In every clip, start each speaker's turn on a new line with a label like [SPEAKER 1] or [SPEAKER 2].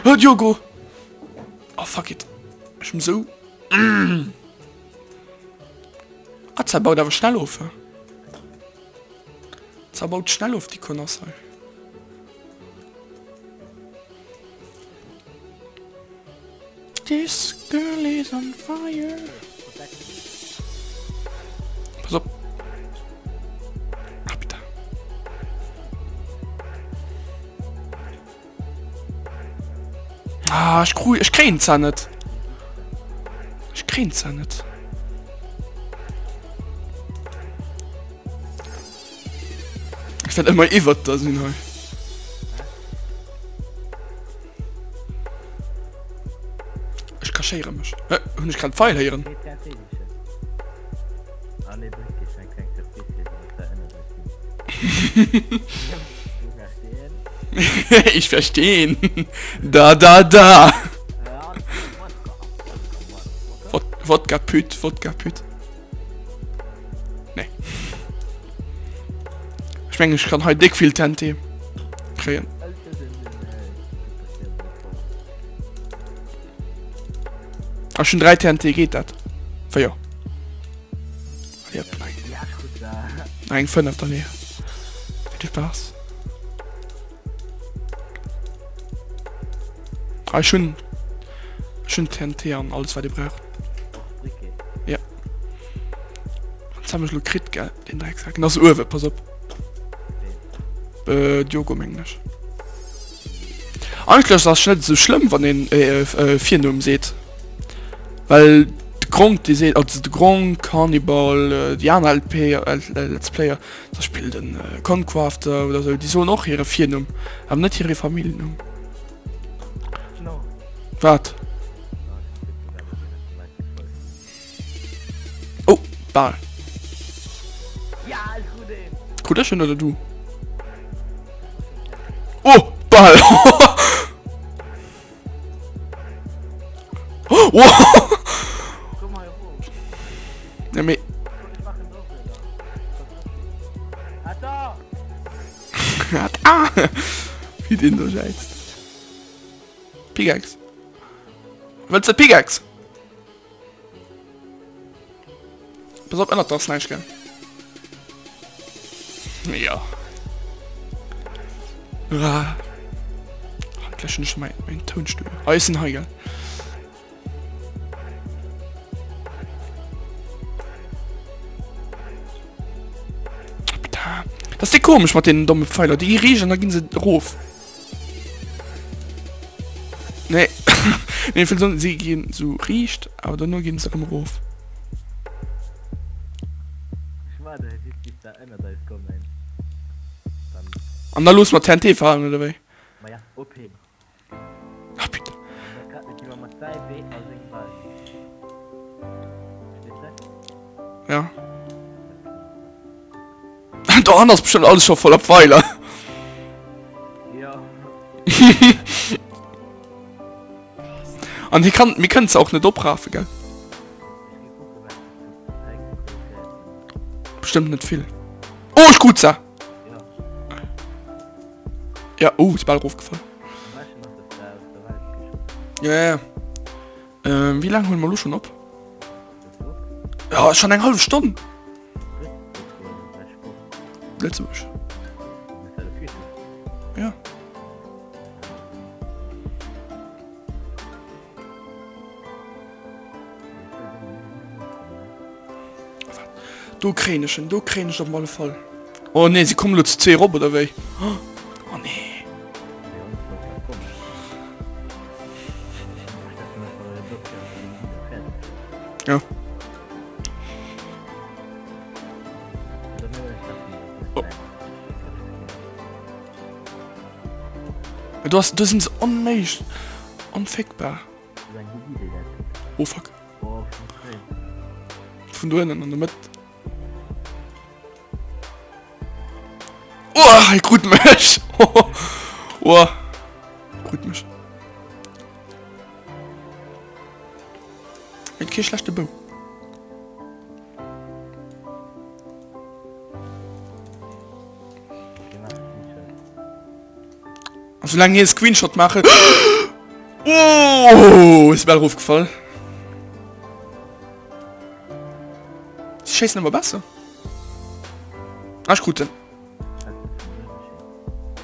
[SPEAKER 1] Oh, Diogo! Oh, fuck it. Ech bin sou... Ah, Zerr baut awer schnell of, he? Zerr baut schnell of, déi Konass hei. This girl is on fire. Pass op. Ah, putain. Ah, ech kru, ech kréien zwar net. Ech kréien zwar net. Ech werd ëmmer iwwert der sinn hei. Ech kaschéiere mech. Hä? Hunn ech grad Pfeil héieren? Ich verstehen. Da da da. Wodka Püt, Wodka Püt. Nee. Ech mengen ech kann hei déck vill TNT kréien. Ech hunn 3 TNT, geet dat? 4. Yep. Eng 5 dann hier. Viel Spaß. Ah, ech hunn ech hunn TNT an alles wat dir braucht. Ja. Jetzt haben ech lo kritt, gell, den Drecksack. Den ass uewe, pass op. Äh, Diogo mengen ech. Eigentlech ass et net esou schlëmm, wann een äh, äh, Virnumm seet. Well de Gronkh, dee seet, also de Gronkh, Hannibal, äh, déi aner LP, äh, Let's Player, zum Beispill den äh, Concrafter oder sou, déi soen och hire Virnumm, awer net hire Familljennumm. Wat? Oh, bal. Krut ech en oder du? Oh, bal. Oh. Ja, mee. Ah! Wéi deen do jäizt. Pickaxe. Wëlls de Pickaxe? Pass op, ënnert der ass näischt, gell? Ja. Ah. Gleich hunn ech schon mein, mein Tonstudio. Ah, ech sinn hei, gell? Das ist komisch mat den domme Pfeiler. Déi gi riicht an da ginn se erof. Nee. nee, ich will so, sie gehen so riicht, aber danno ginn se erëm erof.
[SPEAKER 2] Ech waarde just bis der ënnert eis kommen. Dann.
[SPEAKER 1] An da loosse mer TNT falen, oder wéi?
[SPEAKER 2] Maja, OP.
[SPEAKER 1] Ah, putain. Ja. Do ass bestimmt alles schon voller Pfeiler.
[SPEAKER 2] Ja.
[SPEAKER 1] An hier kann, mir können se auch net oprafen, gell? Bestimmt net vill. Oh, ich krut se! Ja, oh, ist bal erofgefall. Ja, ja, ja. Ähm, wie lang holen wir lo schon op? Ja, schon eng halbe Stonn. Lëtzebuerg. Ja. Do kréien ech en, do kréien ech op alle Fall. Oh nee, si kommen lo zu zwee erop, oder wéi? Oh nee. Ja. Oh. Du hast, du sind onméiglech, onfickbar. Oh fuck. Vun do ënnen an der Mëtt. Oh, hie krut mech. Oh, krut mech. Huet kee schlechte Bou. A soulaang hie Screenshot maache. Oh, ist bal erofgefall. Sie schéissen ëmmer besser. Ah, ech krut en.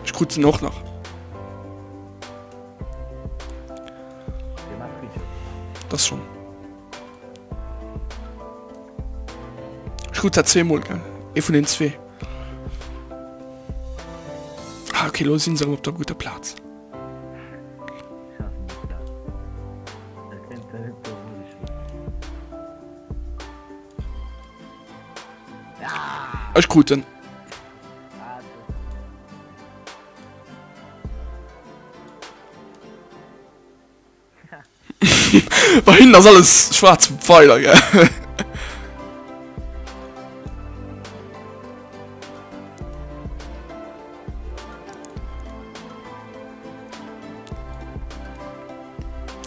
[SPEAKER 1] Ech krut en och nach. Das schon. Ech krut dat zweemol, gell? Ee vun den zwee. Ah, okay, lo sinn se erëm op der guter Plaz. Ech krut en. Bei hinnen ass alles schwaarz Pfeiler, gell?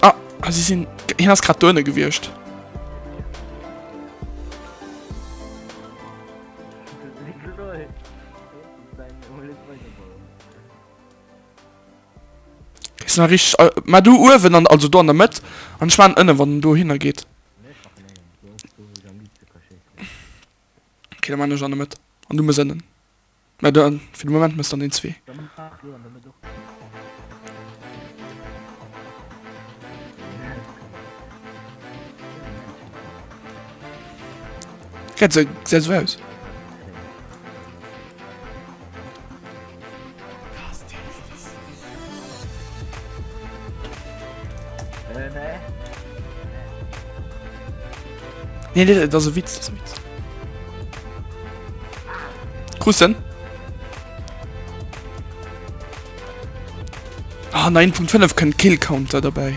[SPEAKER 1] Ah, ah, sie sinn... Hien ass grad do ënne gewiescht. Ist nach richtig, äh, ma du uewen an also do an der Mëtt an ech maan ënnen wann en dohinner geet. Okay, da maan ech an der Mëtt an du mëss ënnen. Mä du fir de Moment mëss dann den zwee. Gesäit sou aus. Nee, nee, dat ass e Witz, dat ass e Witz. Kussen. Ah, 9.5 kënnt Kill Counter derbäi.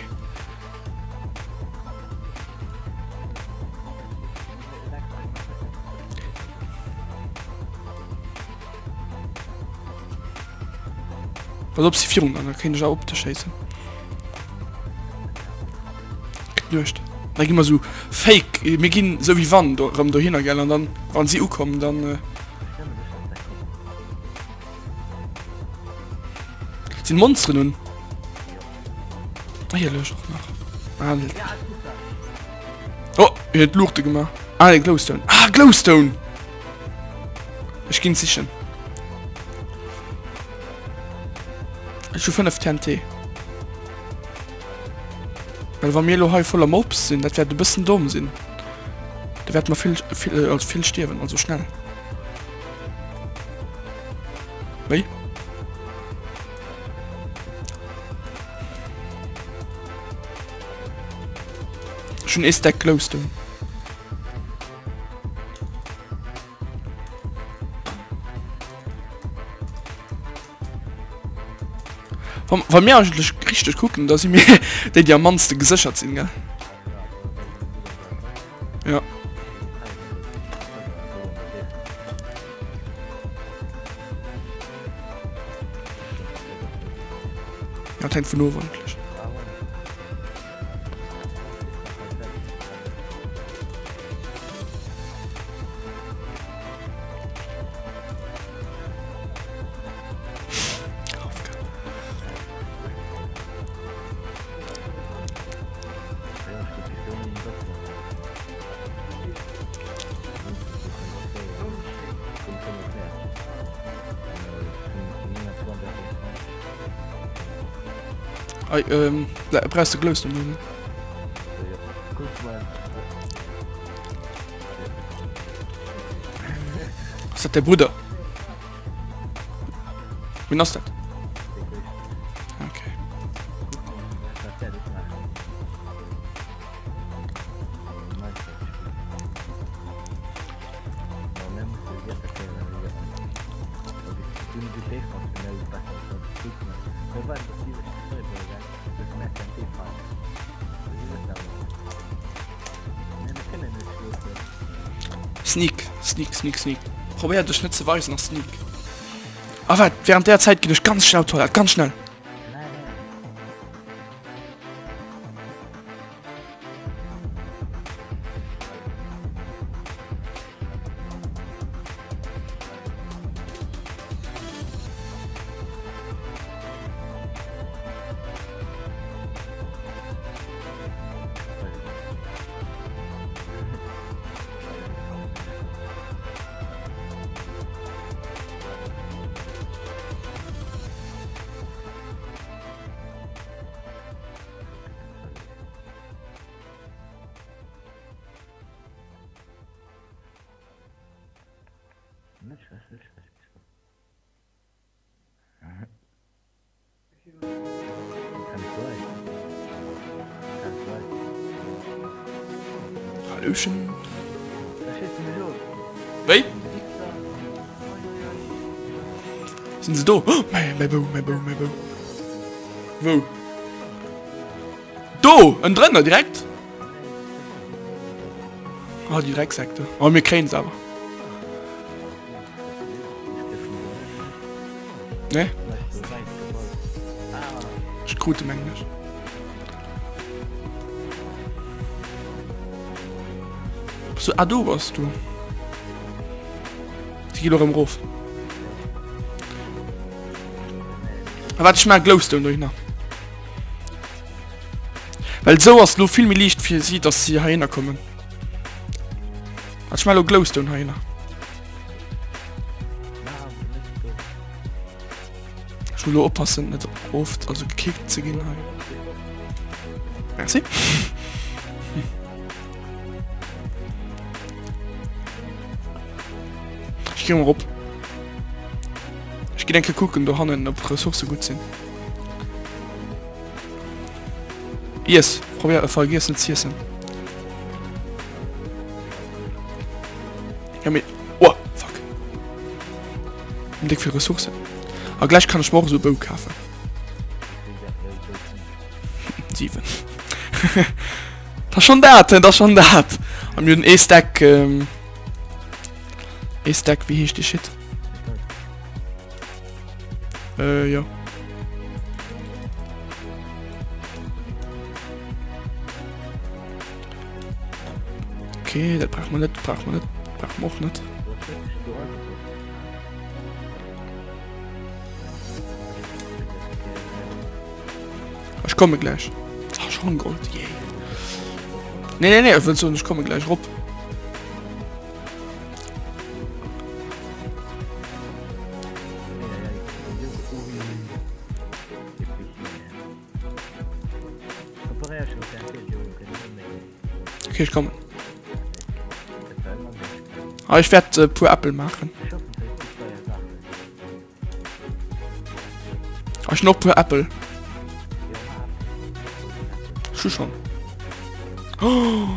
[SPEAKER 1] Pass op, si virun der, da kéint ech awer op dech schéissen. Gëtt Nuecht. Da gi mer sou fake, mir ginn sou wéi wann do erëm dohinner, gell, an dann, wann si ukommen, dann. Sinn Monsteren un? Éierlech och nach. Ah, nee. Oh, hien huet d'Luuchte gemaach. Ah, nee, Glowstone. Ah, Glowstone! Ech ginn sichen. Ech hu 5 TNT. Well wa mir elo hei voller Mobs sinn, dat wäert e bëssen domm sinn. Da wäerte mer vill, vill, also vill stierwen, also schnell. Wéi? Ech hunn ee Stack Glowstone. Wa, wa mir eigentlech richteg kucken, da si mir déi, déi am mannste geséchert sinn, gell? Ja. Ja, dat hänkt vun of eigentlech. Ei, ähm, brauchst du Glowstone? Ne? Ass dat däi Brudder? Wien ass dat? Okay. Sneak, sneak, sneak, sneak. Probéier dech net ze weisen a sneak. Ah waart, während där Zäit ginn ech ganz schnell op d'Toilette, ganz schnell. Hallöchen. Wéi? Sinn se do? Oh, mäi, mäi Bou, mäi Bou, mäi Bou. Wou? Do! Ënnendrënner direkt? Oh, déi Drecksäck do. Oh, mir kréien se awer. Ne? Ech krut em englech. Bist du, ah, do bass du. Si gi lo rëm rof. Ah, warte, ich mach Glowstone dohinner. Well sou ass lo vill méi liicht fir si, dass si heihinner kommen. Warte, ich mach lo Glowstone heihinner. Ech muss lo oppassen, net oft also gekickt ze ginn hei. Merci. Ech gi mol rop. Ech ginn eng Kéier kucken do hannen, ob d'Ressourcë gutt sinn. Iess, probier, vergiess net z'iessen. Ja, mee, oh, fuck. Hun déck vill Ressourcen. A gläich kann ech mer och esou e Bou kafen. 7. Dat ass schon dat, dat ass schon dat. A mir hunn ee Stack, ähm, ee Stack, wéi heescht dee Shit? Äh, jo. Okay, dat brauche mer net, brauche mer net, brauche mer och net. Ech komme gleich. Ach, schon Gold, yay. Nee, nee, nee, ich will so, ich komme gleich rop. Okay, ich komme. Ah, ich werde äh, pur Äppel machen. Ah, ich noch pur Äppel. Schon schon. Oh.